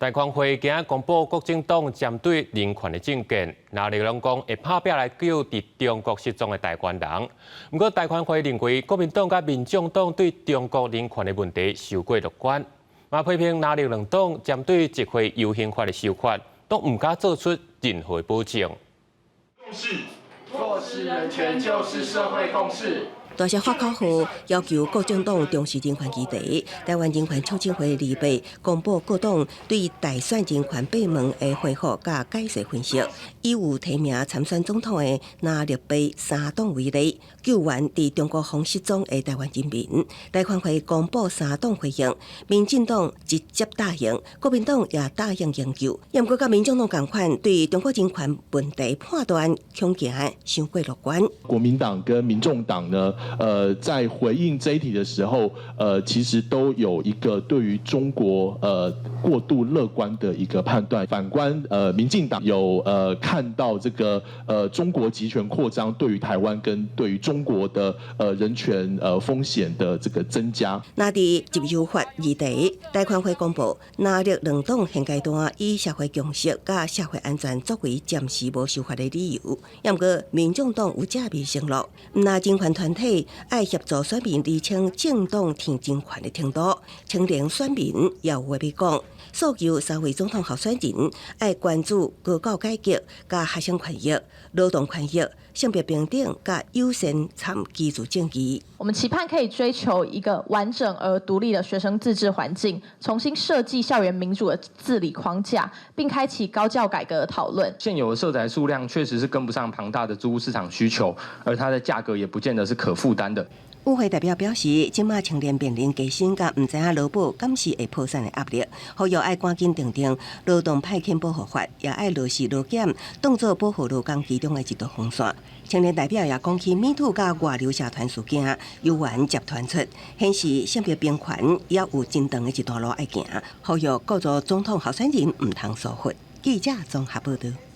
大權會今仔公布國政黨針對人權的政見，藍綠攏講會拍拚來救佇中國失蹤的台灣人。毋過大權會認為國民黨佮民眾黨對中國人權的問題傷過樂觀，嘛批評藍綠兩黨針對集會遊行法的修法，都毋敢做出任何保證。共識，落實人權就是社會共識。大聲發口號，要求國政黨重視人權議題。台灣人權促進會禮拜公布各黨對大選人權八問的回覆佮解釋分析，以有提名參選總統的藍綠白三黨為例，救援佇中國方失蹤的台灣人民。大權會公布三黨回應，民進黨直接答應，國民黨也答應研究。毋過佮民眾黨仝款，對中國人權問題判斷恐驚傷過樂觀。國民黨跟民眾黨呢，在回應這一題的時候，其實都有一個對於中國過度樂觀的一個判斷。反觀民進黨有看到這個中國極權擴張對於台灣跟對於中國的人權風險的這個增加。那佇集遊法議題，大權會公布，藍綠兩黨現階段以社會共識佮社會安全作為暫時無修法的理由。毋過民眾黨有正面承諾，毋但人權團體愛協助選民釐清政黨挺人權的程度，青年選民也有話欲講，訴求三位總統候選人愛關注高教改革、佮學生權益、勞動權益、性別平等、佮優先參居住正義。我們期盼可以追求一個完整而獨立的學生自治環境，重新設計校園民主的治理框架，並開啟高教改革的討論。現有的社宅數量確實是跟不上龐大的租屋市場需求，而它的價格也不見得是可負擔的。與會代表表示，這馬青年面臨低薪佮毋知影勞保敢是會破產的壓力，呼籲愛趕緊訂定勞動派遣保護法，也愛落實勞檢，當作保護勞工其中的一道防線。青年代表也講起 MeToo 佮外流社團事件，由源接傳出，顯示性別平權也有真長的一段路愛行，呼籲各組總統候選人毋通疏忽。記者綜合報道。